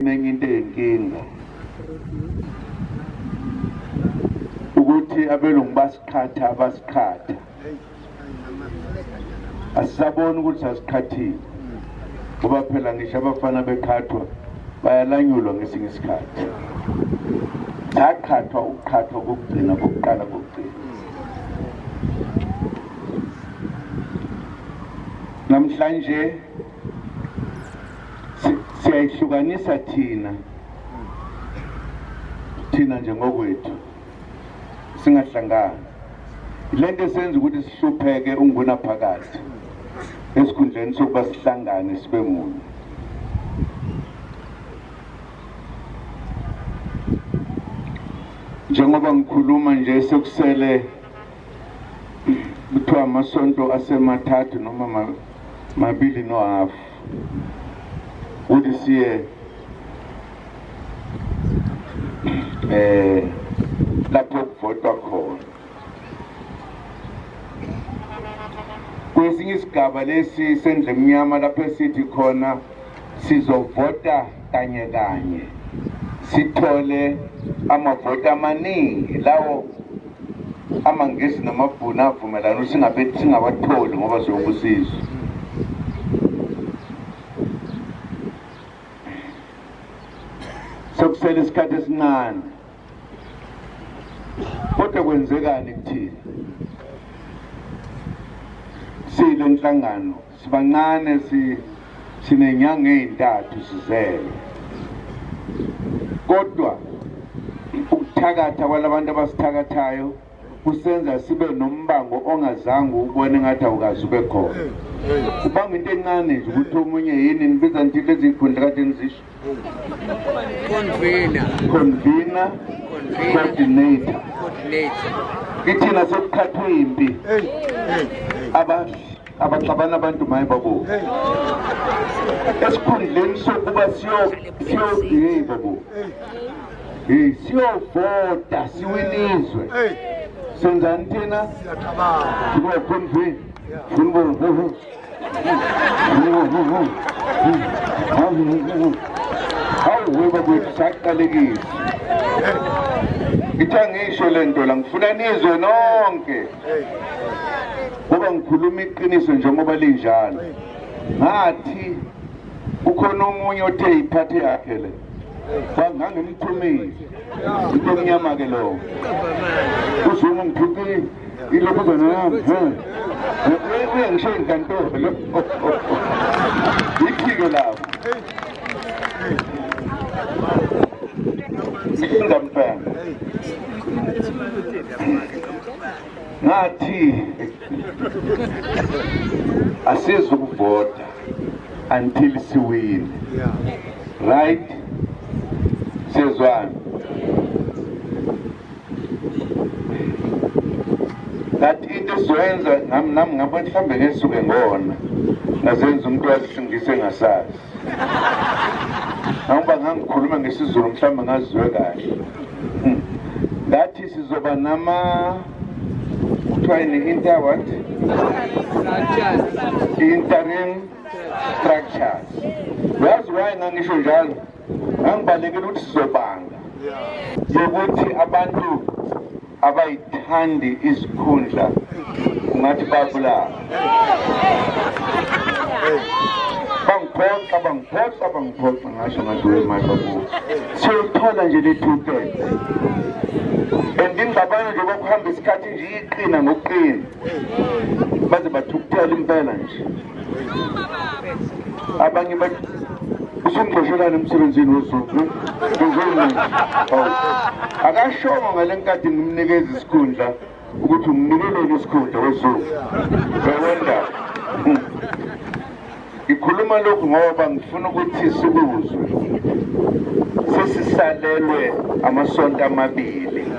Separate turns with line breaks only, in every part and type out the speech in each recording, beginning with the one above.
Enye into eyinkinga ukuthi abelungu basiqhatha basiqhatha, asisaboni ukuthi sasiqhathile, ngoba phela ngisho abafana beqhathwa bayalanyulwa ngesinye isikhathi. Saqhathwa ukuqhathwa kokugcina kokuqala kokugcina. Namhlanje siyayihlukanisa thina nje ngokwethu, singahlangani. Lento esenza ukuthi sihlupheke ungunaphakathi esikhundleni sokuba sihlangane sibe munye. Njengoba ngikhuluma nje sekusele kuthiwa amasonto asemathathu noma mabili nohafu ukuthi siye lapho kuvotwa khona. Kwesinye isigaba lesi sendle emnyama lapho esithi khona sizovota kanye kanye, sithole amavoti amaningi lawo amaNgisi namabhunu avumelana ukuthi singawatholi ngoba siyobusizwa. Sekusele isikhathi esincane, kodwa kwenzekani kuthina? Sile nhlangano sibancane, sinenyanga ey'ntathu sizele, kodwa ukuthakatha kwalabantu abasithakathayo kusenza sibe nombango ongazange ubone ngathi awukaze ube khona. Ubanga into encane nje ukuthi omunye yini nibiza nithi lezi zikhundla kade nizisho convener, coordinator. Kithina sekuqhathwe impi, abaxabana abantu maye babo esikhundleni sokuba siyovota siwinizwe. Senzani thina? Hawu weba saqalekile. Ngithi angisho le nto la, ngifuna nizwe nonke ngoba ngikhuluma iqiniso njengoba linjalo. Ngathi ukhona omunye othe iphathe yakhe le, ngangimthumile into emnyama ke lowo uzuma ngiphuke ilokuzana nami uyangisho inkantolo iphike lapho ngingampela. Ngathi asizukuvota until siwine, right? Sezwana that into esizoyenza nami ngabo mhlambe ngisuke ngona ngazenza umuntu wazihlungise ngasazi ngoba ngangikhuluma ngesiZulu mhlambe ngazizwe kahle. Ngathi sizoba nama kuthiwa yini inter what interim structures. Uyazi why ngangisho njalo? Ngangibalekela ukuthi sizobanga yokuthi abantu abayithandi izikhundla ungathi babulala. Bangiphoxa ngasho ngathi wemali babo siyothola nje le 2/3 and ingxabano nje kwakuhamba isikhathi nje iqina ngokuqina baze bathukuthela impela nje. Abanye bathi usungixoshelana emsebenzini wezulu akashongo ngale nkathi ngimnikeza isikhundla ukuthi umnikelele isikhundla wezulu. Wewenda ngikhuluma lokhu ngoba ngifuna ukuthi sikuzwe. Sesisalelwe amasonto amabili,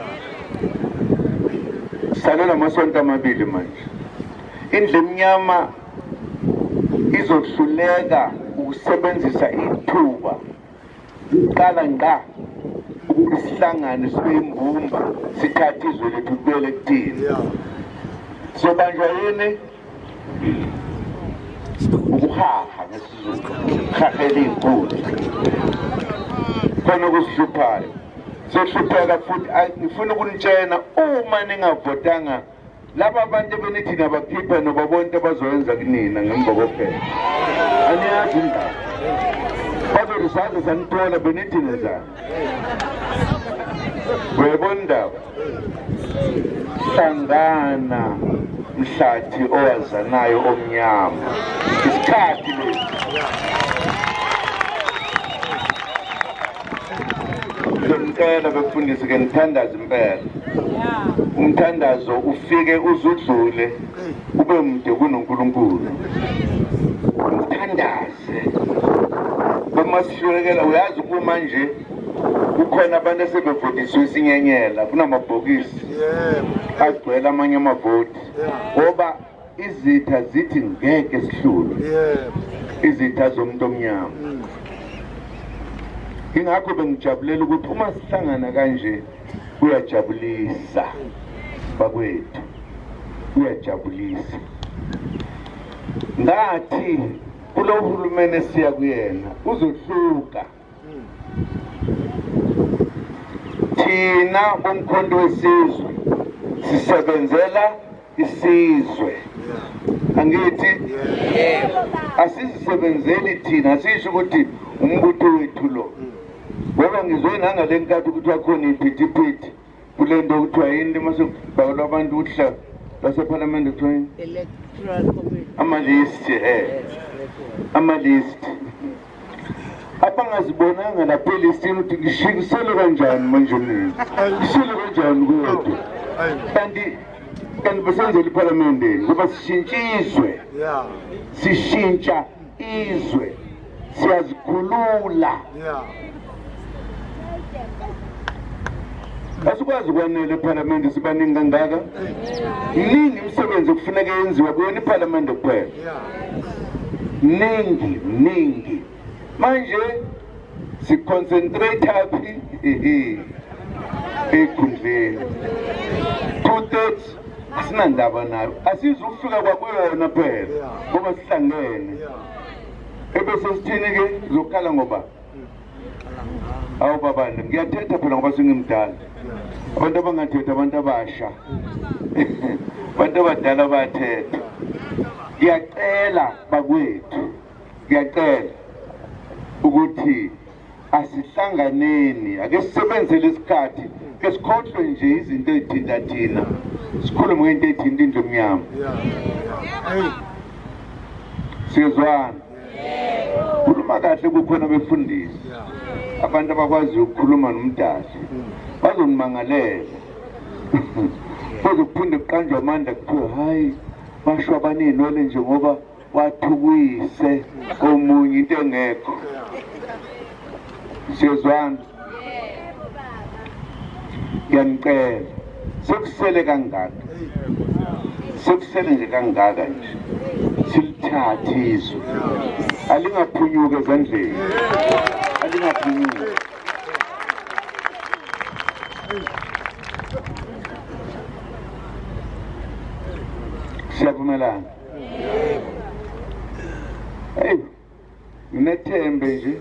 salelwe amasonto amabili manje. Indlu emnyama izohluleka ukusebenzisa ithuba qala ngqa ukuthi sihlangane sibe imbumba sithathe izwe lethu kubuyele kuthina. Sizobanjwa yini? Ukuhaha ngesiZulu, hahela iy'nkundla. Khona okusihluphayo. Sohlupheka futhi ngifuna ukunitshena uma ningavotanga laba bantu benithi nabakhipha nobabonke abazoyenza kunina ngemva kokhetho. Aniyazi indaba. Bazothi saze sanithola benithi nenzani. Uyayibona indaba? Hlangana mhlathi owazanayo omnyama. Isikhathi lesi. Ngicela befundisi ke ngithandaze impela. Umthandazo ufike uzudlule ube mde kunoNkulunkulu. Ngithandaze. Uma sihlulekela uyazi kuma nje kukhona abantu asebevotisiwe isinyenyela kunamabhokisi agcwele amanye amavoti ngoba izitha zithi ngeke sihlulwe. Izitha zomuntu omnyama. Ingakho bengijabulela ukuthi uma sihlangana kanje kuyajabulisa bakwethu, kuyajabulisa. Ngathi kulo hulumeni esiya kuyena uzohluka. Thina boMkhonto weSizwe sisebenzela isizwe. Angithi asizisebenzeli thina, asisho ukuthi umbutho wethu lo. Ngoba ngizwe nangale nkathi ukuthi akhona iphithiphithi kule nto kuthiwa yini mase kubhalwa abantu uhla lwasephalamende kuthiwa yini?
Electoral Committee.
Ama-list, ama-list. Abangazibonanga lapha elistini ukuthi ngishikisele kanjani manje mina, ngisele kanjani kodwa. Kanti besenzela iphalamendeni ngoba sishintsha izwe, sishintsha izwe, siyazikhulula. Asikwazi ukwanela ephalamende sibaningi kangaka. Mningi imisebenzi okufuneka yenziwe kuyona iphalamende kuphela. Mningi, mningi. Manje siconcentrate phi? Ekhundleni. 2/3 asinandaba nayo. Asizufika kwakuyona phela ngoba sihlangene. Ebese sithini ke zokhala ngoba awu babani, ngiyathetha phela ngoba sengimdala. Abantu abangathetha abantu abasha. Abantu abadala bayathetha. Ngiyacela bakwethu, ngiyacela ukuthi asihlanganeni, ake sisebenzele isikhathi, ke sikhohlwe nje izinto ezithinta thina, sikhulume ngento ethinta indlu emnyama. Siyezwana? Khuluma kahle kukhona befundisi. Abantu abakwazi ukukhuluma nomdali bazonimangalela. Kuzophinde kuqanjwe amandla kuthiwe hayi basho abaninwele nje ngoba wathukuyise omunye into engekho. Siyezwana? Ngiyanicela, sekusele kangaka, sekusele nje kangaka nje, silithathe izwe, alingaphunyuki ezandleni, alingaphunyuki. Siyavumelana? Hey, nginethembe nje.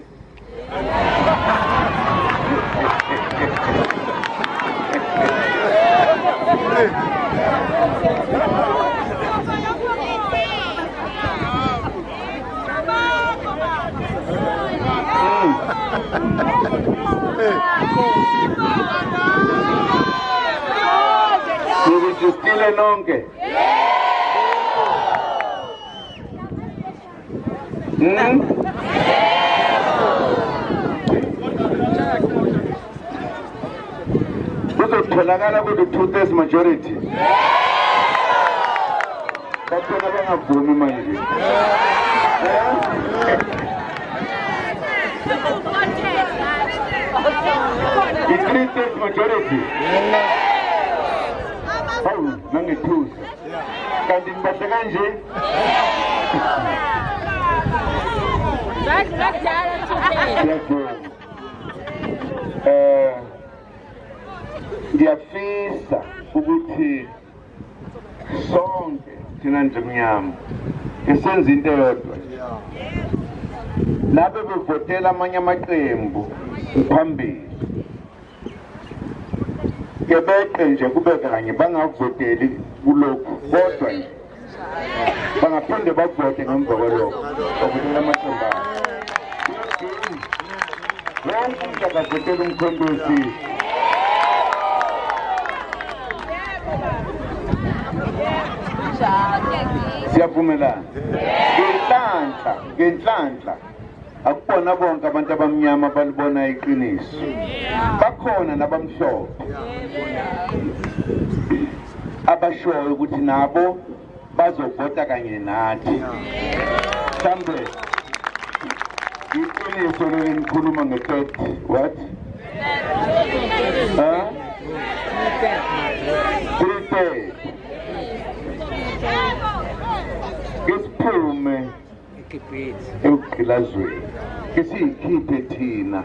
Nirejistile nonke? Kuzotholakala kuthi 2/3 majority. Bakhona bangavumi manje. I-3/3 majority. Hawu, nangethusa. Kanti nibahle kanje? Ngiyafisa ukuthi sonke thina nje mnyama esenza into eyodwa. Lapho bevotela amanye amaqembu Phambili kebeqe nje kube kanye bangavoteli kulokhu kodwa nje bangaphinde bavote ngemva kwalokho bavotela amaqembu abo. Wonke umuntu akavotela uMkhonto weSizwe. Siyavumelana ngenhlanhla, ngenhlanhla akubona bonke abantu abamnyama balibona iqiniso, bakhona nabamhlophe abashoyo ukuthi nabo bazovota kanye nathi. Mhlambe iqiniso leli nikhuluma nge-third what? Three-third. Kesiphume ekugqilazweni, kesiyikhiphe thina.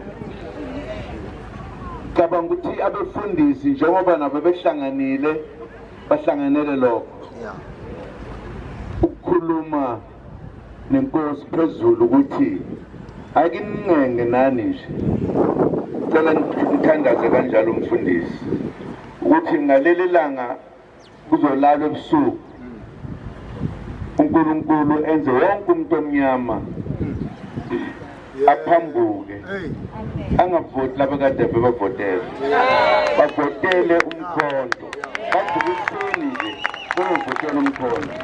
Cabanga ukuthi abefundisi njengoba nabo behlanganile bahlanganele lokho ukukhuluma nenkosi phezulu ukuthi akiningenge nani nje, cela nithandaze kanjalo umfundisi ukuthi ngaleli langa kuzolalwa ebusuku uNkulunkulu enze wonke umuntu omnyama aphambuke, angavoti laba kade bebavotela, bavotele uMkhonto, bavuke ekuseni nje beyovotela uMkhonto.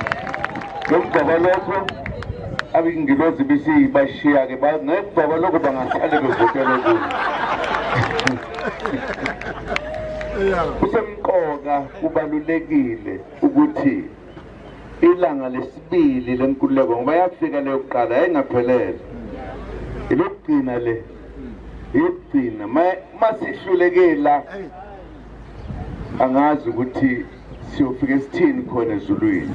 Ngemva kwalokho abingilozi besibashiya-ke, ngemva kwalokho bangasale bevotela kuyo. Kusemqoka, kubalulekile ukuthi ilanga lesibili lenkululeko, ngoba yafika leyo kuqala yayingaphelele, ilokugcina le yokugcina. Masihlulekela angazi ukuthi siyofika esithini khona ezulwini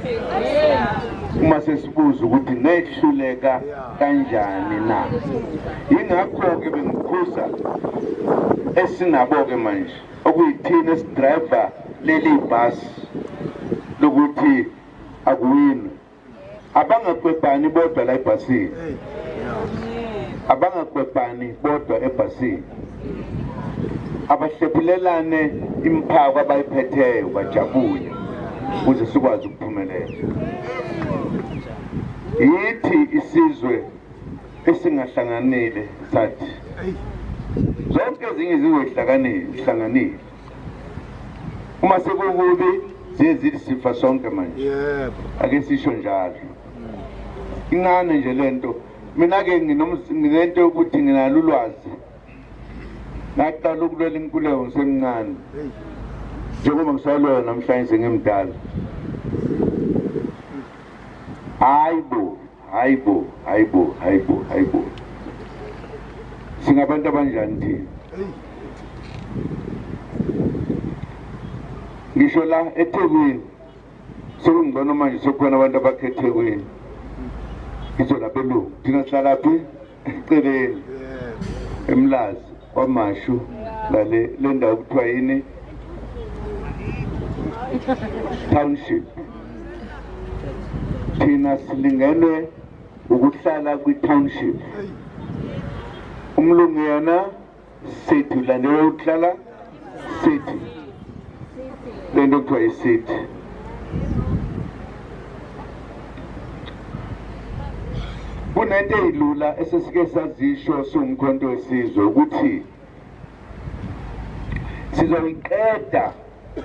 uma sesibuza ukuthi nehluleka kanjani na. Yingakho-ke bengikhuza esinabo-ke manje okuyithina esidrayiva leli bhasi lokuthi akuwinwe, abangakwebhani bodwa la ebhasini, abangakwebhani bodwa ebhasini, abahlephulelane imphako abayiphetheyo bajabule ukuze sikwazi ukuphumelela. Yithi isizwe esingahlanganile sathi zonke ezinye izizwe zihlanganile, uma sekukubi ziye zithi sifa sonke manje. Ake sisho njalo, incane nje lento. Mina-ke nginento yokuthi nginalo ulwazi, ngaqala ukulwela inkululeko ngisemncane, njengoba ngisalwela namhlanje sengimdala. Hayi bo, hayi bo, hayi bo, hayi bo, hayi bo, singabantu abanjani thina? Ngisho la eThekwini sekungcono manje, sekukhona abantu abakhe eThekwini, ngisho labelungu. Thina sihlalaphi? Eceleni eMlazi kwaMashu, ngale le ndawo kuthiwa yini? Township. Thina silingenwe ukuhlala kwi-township, umlungu yena city, ulandelwe ukuhlala city, lento kuthiwa i-city. Kunento eyilula esesike sazisho siwuMkhonto weSizwe ukuthi sizoyiqeda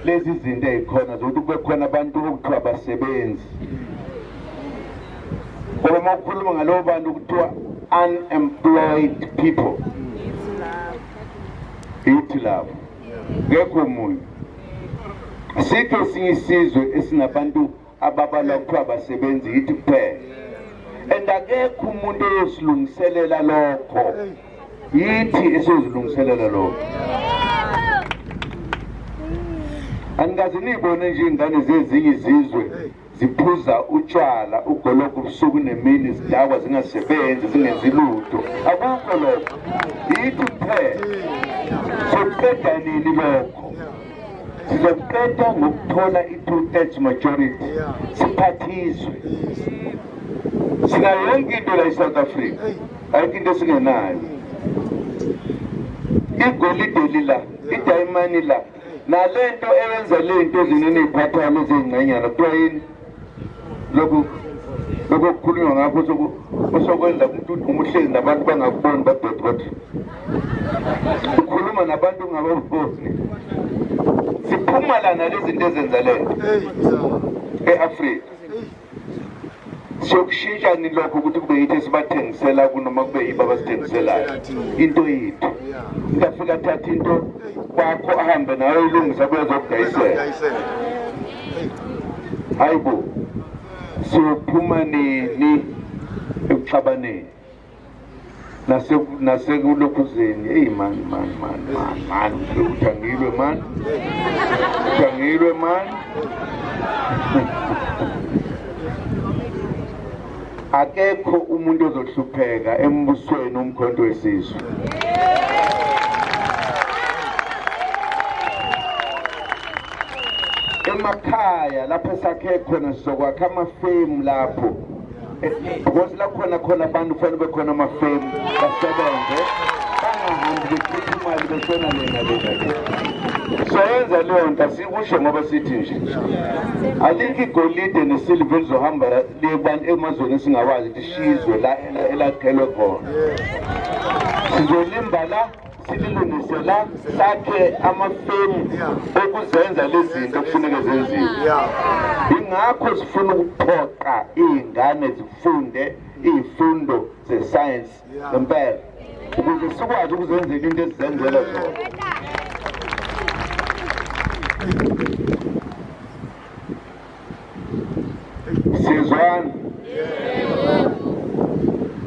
lezi zinto ey'khona zokuthi kube khona abantu okuthiwa abasebenzi, ngoba uma ukhuluma ngalobo bantu kuthiwa unemployed people, yithi labo, ngekho omunye. Asikho esinye isizwe esinabantu ababalwa kuthiwa abasebenzi, yithi kuphela. And akekho umuntu oyosilungiselela lokho, yithi esiyozilungiselela lokho. Anikaze niyibone nje iy'ngane zezinye izizwe ziphuza utshwala ugologo ubusuku nemini, zidakwa zingasebenzi zingenzi lutho. Akukho lokho, yithi kuphela. Sokuqeda nini lokho? Sizoqeda ngokuthola i-2/3 majority, siphathizwe. Sinayo yonke into la e-South Africa, ayikho into esingenayo. Igolide lila, idayimani la. Nalento eyenza lento ezinini iphathwa lezingcenyana kuthiwa yini? Lokhu kukhulunywa ngakho osokwenza umuntu umuhlezi nabantu bangakuboni babhede bathi ukhuluma nabantu ungababoni. Siphuma lana lezi zinto ezenza lento e-Afrika. Siyokushintsha ni lokho ukuthi kube yithi esibathengisela kunoma kube yibo abasithengiselayo. Into yethu. Umuntu afike athathe into kwakho ahambe nayo ilungisa kuyazokudayisela. Hayibo. Siyophuma nini ekuxabaneni nasekulokhuzeni. Eyi man man man man man, uthangilwe man, uthangilwe man. Akekho umuntu ozohlupheka embusweni uMkhonto weSizwe. Emakhaya lapho esakhe khona sizokwakha amafemu lapho. Because la khona khona abantu kufanele kube khona amafemu basebenze, bangahambi bechitha imali beshona lena lena. Soyenza leyo nto asikusho ngoba sithi nje alikho igolide nesiliva elizohamba liye emazweni esingawazi lishizwe la elakhelwe khona. Sizolimba la, sililungise la, sakhe amafemu okuzenza lezi zinto okufuneka zenziwe. Ingakho sifuna ukuphoqa iy'ngane zifunde iy'fundo zesayensi ngempela ukuze sikwazi ukuzenzela into esizenzela zona. Sizwana?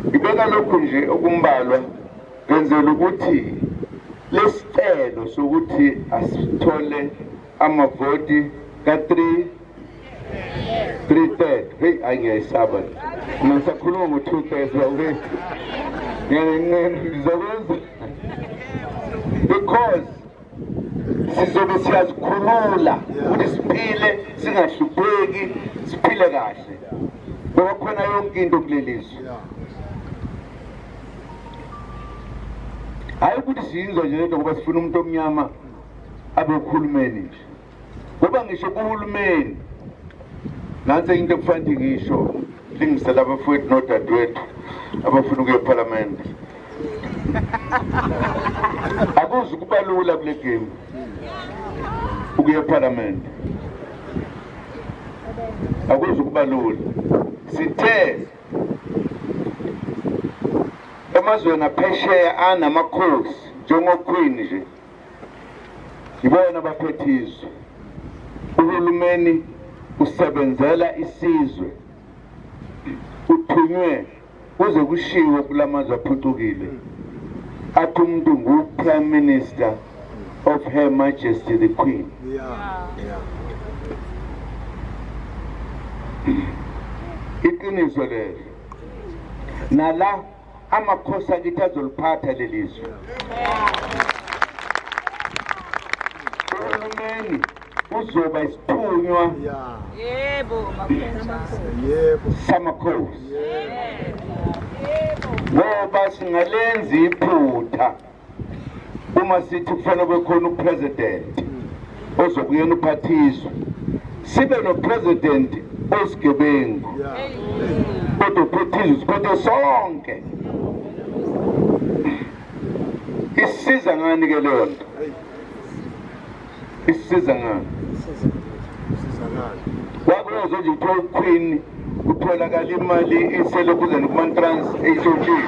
Ngibeka lokhu nje okumbalwa ngenzela ukuthi lesicelo sokuthi asithole amavoti ka-3 3/3. Hey, angiyayisaba. Mina ngisakhuluma ngo-2/3 bawethu. Ngizokwenza because sizobe siyazikhulula ukuthi siphile singahlupheki, siphile kahle. Ngoba khona yonke into kuleli zwe. Hayi ukuthi siyinzwa nje lento ngoba sifuna umuntu omnyama abe uhulumeni nje. Ngoba ngisho kuhulumeni nansi into ekufanele ngisho lingisela abafowethu nodadewethu abafuna ukuya ephalamende. Akuzi kuba lula kule game ukuya ephalamende. Akuzi kuba lula. Sithe emazweni aphesheya anamakhosi njengoQueen nje, ibona abaphethe izwe. Uhulumeni usebenzela isizwe, uthunywe kuze kushiwo kulamazwe aphucukile athi umuntu ngu-Prime Minister of Her Majesty the Queen. Iqiniso lelo. Nala amakhosi akithi azoliphatha lelizwe. Uhulumeni uzoba isithunywa samakhosi. Ngoba singalenzi iphutha uma sithi kufanele kube khona upresident ozokuyena uphathiswa, sibe nopresident osigebengu kodwa uphathiswe siphethe sonke. Isiza ngani ke leyo nto? Isiza ngani? Wakuyoze nje kuthiwa uQueen kutholakala imali iselokuzeni kuma-trans eyishontshile.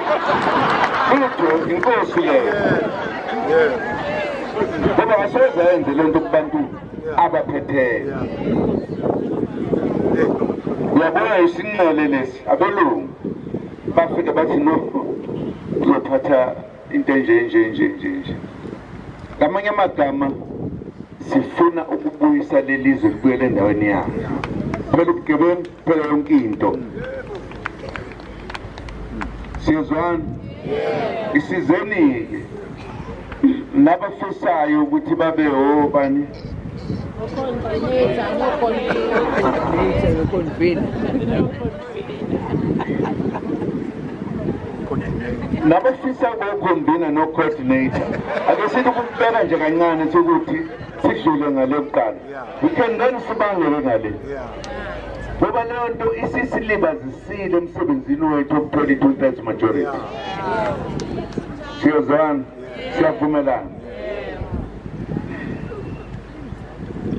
Lutho, inkosi leyo. Ngoba asoze ayenze le nto kubantu abaphetheyo. Uyabona isinxele lesi, abelungu bafike bathi no, uzophatha into enje nje nje nje nje. Ngamanye amagama sifuna ukubuyisa lelizwe libuyele endaweni yalo. Phela ubugebengu, phela yonke into. Siyezwana? Isizeni-ke nabafisayo ukuthi babe obani Nabafisa ukuconvener no coordinator. Ake sithi ukubeka nje kancane sokuthi sidlule ngale kuqala. We can then sibangele ngale. Ngoba leyo nto isisilibazisile emsebenzini wethu wokuthola i-2/3 majority. Siyozwana, siyavumelana.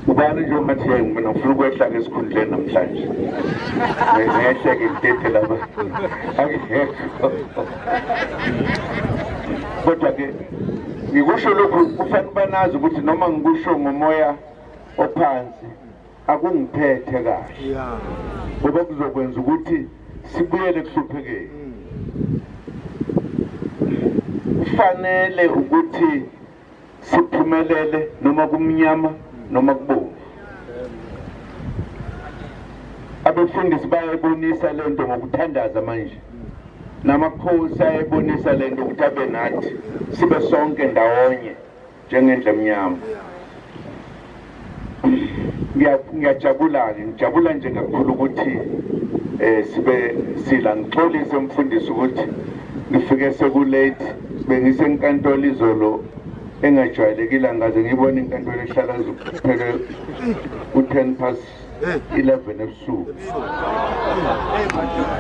Ubani nje ongathi mina ngifuna ukwehla esikhundleni namhlanje. Ngehleke ngithethe lapha. Akekho. Kodwa ke ngikusho lokhu kufanele banazi ukuthi noma ngikusho ngomoya ophansi akungiphethe kahle. Ngoba kuzokwenza ukuthi sibuyele kuhluphekeni. Kufanele ukuthi siphumelele noma kumnyama noma kubomvu. Abefundisi bayayibonisa lento ngokuthandaza manje. Namakhosi ayayibonisa lento ukuthi abe nathi sibe sonke ndawonye njengendlu emnyama. Ngiyajabula-ke, ngijabula nje kakhulu ukuthi sibe sila. Ngixolise umfundisi ukuthi ngifike sekulate, bengisenkantolo izolo engajwayelekile, ngaze ngibone inkantolo ehlala kuphele ku-11:10 ebusuku.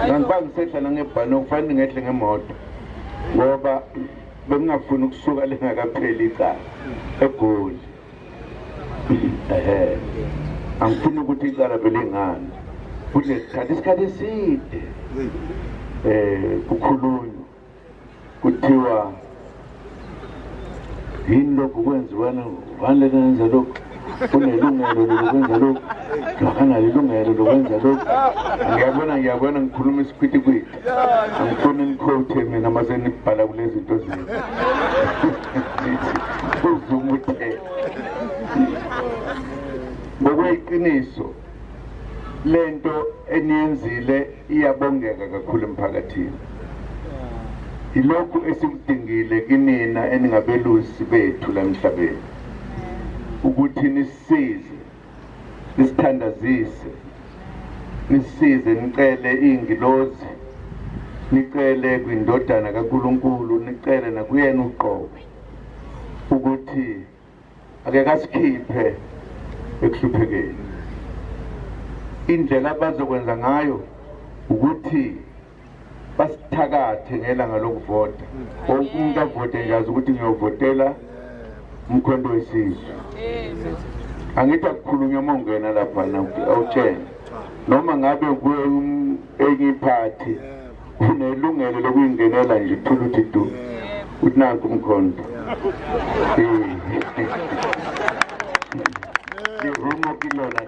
Ngangiba ngisehla nangebhano, kufanele ngehle ngemoto ngoba bengingafuni ukusuka lingakapheli icala eGoli. Angifuni ukuthi icala belingani futhi lesikhathi isikhathi eside kukhulunywa kuthiwa yini lokhu kwenziwa, ubani lena yenza lokhu, unelungelo lokwenza lokhu, akanalo ilungelo lokwenza lokhu. Ngiyabona ngikhuluma isikhwitikwiti, angifuni nikhothe mina mase nibhala kulezi zinto zenu. Uzuma uthe ngokweqiniso lento eniyenzile iyabongeka kakhulu emphakathini. Ilokhu esikudingile kinina eningabelusi bethu la emhlabeni, ukuthi nisisize, nisithandazise, nisisize, nicele iy'ngilozi, nicele kwindodana kaNkulunkulu, nicele nakuyena uqobo ukuthi ake kasikhiphe ekuhluphekeni. Indlela abazokwenza ngayo ukuthi basithakathe ngelanga lokuvota. Wonke umuntu avote nje azi ukuthi ngiyovotela Umkhonto Wesizwe. Angithi akukhulunywa uma ungena lapha awutshele. Noma ngabe enye iphathi unelungelo lokuyingenela nje uthule uthi du. Uthi nanku umkhonto. Irumo kilona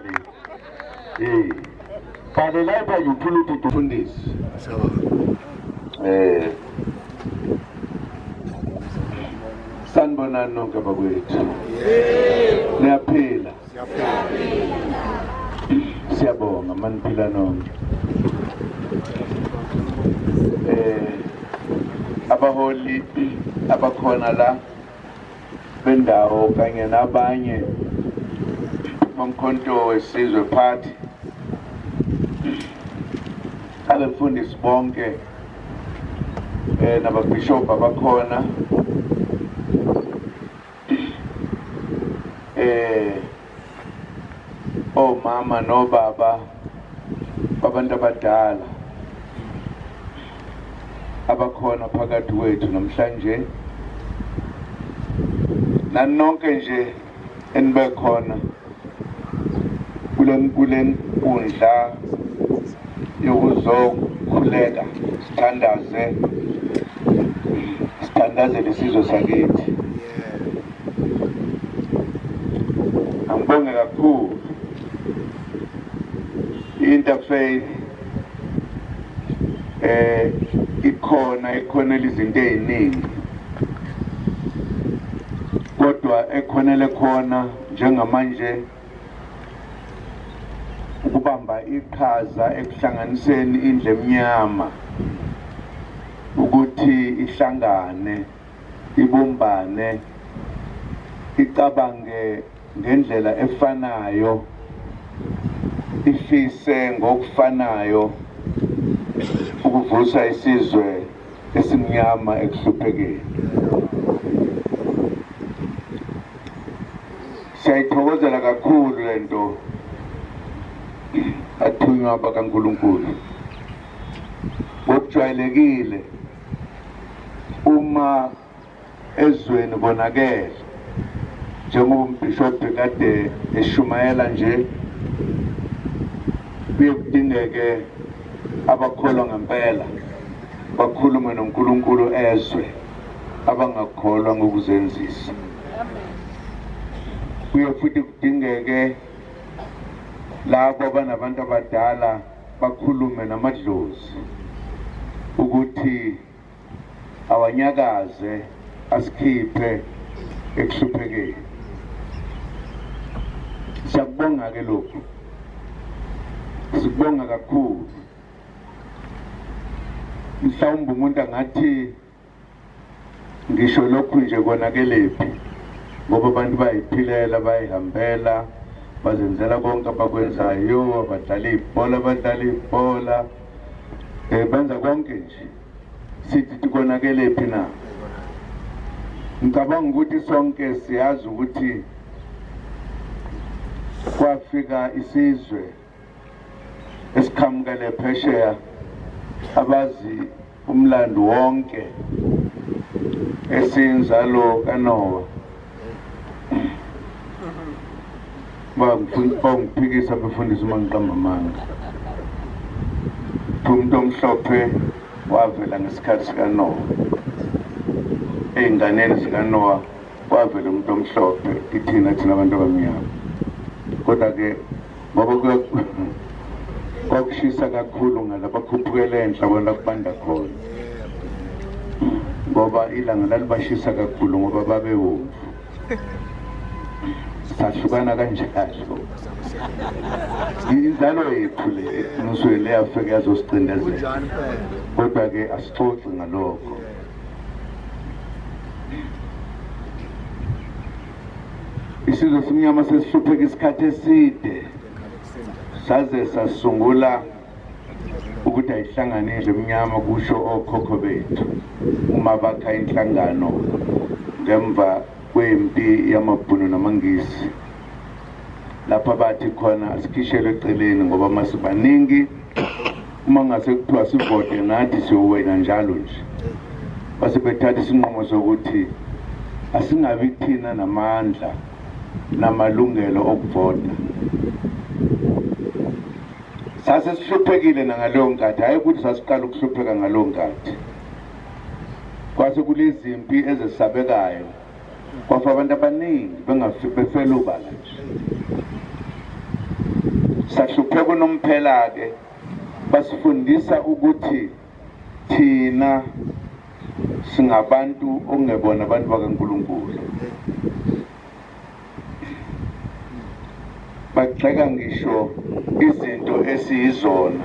le. Bhale lapha nje uthule uthi du. Mfundisi. Sanibonani nonke bakwethu. Niyaphila? Siyabonga maniphila nonke. Abaholi abakhona la bendawo kanye nabanye boMkhonto Wesizwe Party, abefundisi bonke nababhishobhi abakhona, omama nobaba babantu abadala abakhona phakathi kwethu namhlanje, nanonke nje enibe khona kule nkundla yokuzokhuleka sithandaze, sithandazele isizwe sakithi. Angibonge kakhulu i-interfaith ikhona ikhonela izinto ey'ningi, kodwa ekhonele khona njengamanje ukubamba iqhaza ekuhlanganiseni indlu emnyama ukuthi ihlangane, ibumbane, icabange ngendlela efanayo, ifise ngokufanayo ukuvusa isizwe esimnyama ekuhluphekeni. Siyayithokozela kakhulu lento athunywa bakaNkulunkulu. Ngokujwayelekile uma ezweni konakele, njengoba umbhishobhi kade eshumayela nje, kuye kudingeke abakholwa ngempela bakhulume noNkulunkulu ezwe, abangakholwa ngokuzenzisa. Kuye futhi kudingeke labo abanabantu abadala bakhulume namadlozi ukuthi awanyakaze asikhiphe ekuhluphekeni. Siyakubonga ke lokhu, sikubonga kakhulu. Mhlawumbe umuntu angathi ngisho lokhu nje konakelephi, ngoba abantu bayiphilela, bayihambela, bazenzela konke abakwenzayo, abadlala ibhola, badlala ibhola, benza konke nje. Sithi konakelephi na? Ngicabanga ukuthi sonke siyazi ukuthi kwafika isizwe esiqhamukele phesheya abazi umlando wonke esinzalo kaNoah. Bangiphikisa befundisa uma ngiqamba amanga. Umuntu omhlophe wavela ngesikhathi sikaNoah. Ey'nganeni zikaNoah kwavela umuntu omhlophe, kithina thina abantu abamnyama. Kodwa-ke ngoba kwakushisa kakhulu ngalabakhuphukele enhla bona kubanda khona, ngoba ilanga lalibashisa kakhulu ngoba babewomvu. Sahlukana kanjalo. Inzalo yethu le eqinisweni leyafika yazosicindezela, kodwa-ke asixoxi ngalokho. Isizwe simnyama sesihlupheka isikhathi eside, saze sasungula ukuthi ayihlangane indlu emnyama, kusho okhokho bethu uma bakha inhlangano ngemva kwempi yamaBhunu namaNgisi, lapha bathi khona asikhishelwe eceleni ngoba masibaningi, uma ngase kuthiwa sivote nathi siyowena njalo nje. Base bethatha isinqumo sokuthi asingabi thina namandla namalungelo okuvota. Sase sihluphekile nangaleyo nkathi, hhayi ukuthi sasiqala ukuhlupheka ngaleyo nkathi. Kwase kulezimpi ezesabekayo, kwafa abantu abaningi befela ubala nje. Sahlupheka unomphela-ke, basifundisa ukuthi thina singabantu okungebona abantu bakaNkulunkulu. Bagxeka ngisho izinto esiyizona,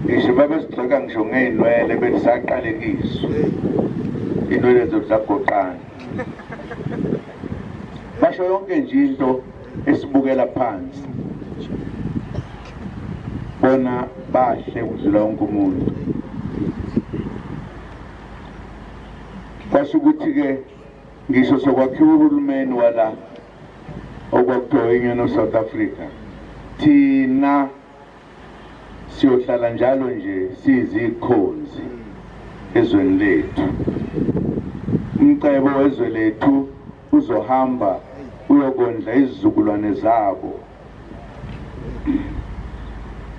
ngisho babesigxeka ngisho ngey'nwele, bethi saqalekiswa, iy'nwele zethu zagoqana. Basho yonke nje into esibukela phansi, bona bahle ukudlula wonke umuntu. Kwasho ukuthi-ke ngisho sokwakhiwa uhulumeni wala okwakuthiwa Union of South Africa, thina siyohlala njalo nje siyizikhonzi ezweni lethu. Umcebo wezwe lethu uzohamba uyokondla izizukulwane zabo,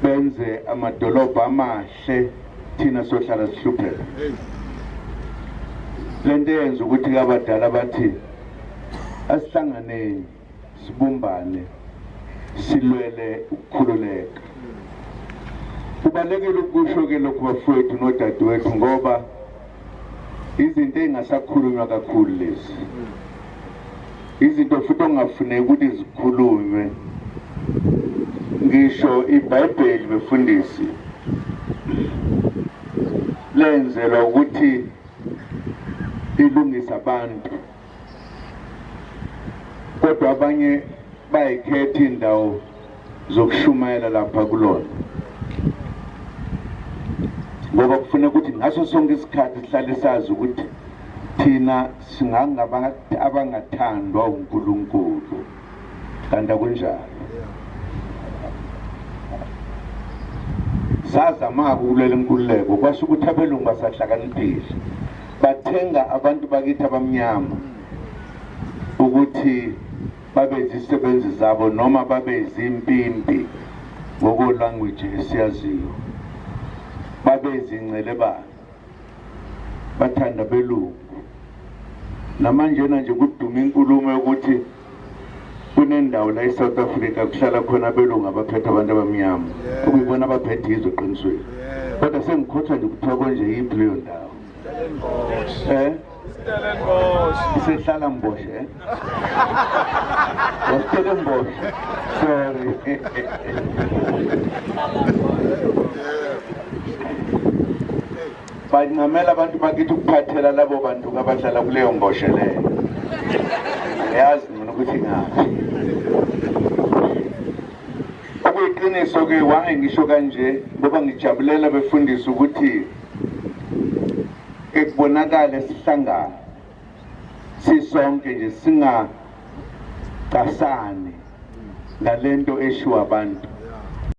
benze amadolobha amahle, thina sohlala sihlupheka. Lento yenza ukuthi abadala bathi asihlanganeni, sibumbane, silwele ukukhululeka. Kubalulekile ukusho-ke lokhu bafowethu nodadewethu, ngoba izinto ey'ngasakhulunywa kakhulu lezi, izinto futhi okungafuneki ukuthi zikhulunywe. Ngisho iBhayibheli befundisi lenzelwa ukuthi ilungise abantu, kodwa abanye bayikhetha indawo zokushumayela lapha kulona. Ngoba kufuneka ukuthi ngaso sonke isikhathi sihlale sazi ukuthi thina abangathandwa uNkulunkulu, kanti akunjalo. Sazama ukulwela inkululeko, kwasho ukuthi abelungu basahlakaniphile, bathenga abantu bakithi abamnyama ukuthi babe izisebenzi zabo noma babe izimpimpi ngokwe-language esiyaziyo, babe izincelebane, bathanda belungu. Namanjena nje kuduma inkulumo yokuthi kunendawo la eSouth Africa kuhlala khona abelungu abaphethe abantu abamnyama, okuyibona abaphethe izwe eqinisweni. Kodwa sengikhothwa nje kuthiwa konje yiphi leyo ndawo? Isehlala Mboshe. Stellenbosch. Sorry. Bancamela abantu bakithi ukuphathela labo bantu abahlala kuleyo mboshe leyo. Angiyazi mina ukuthi ngaphi. Okuyiqiniso ke wange ngisho kanje ngoba ngijabulela befundisa ukuthi ekubonakale sihlangana sisonke nje singacasani ngalento eshiwa abantu.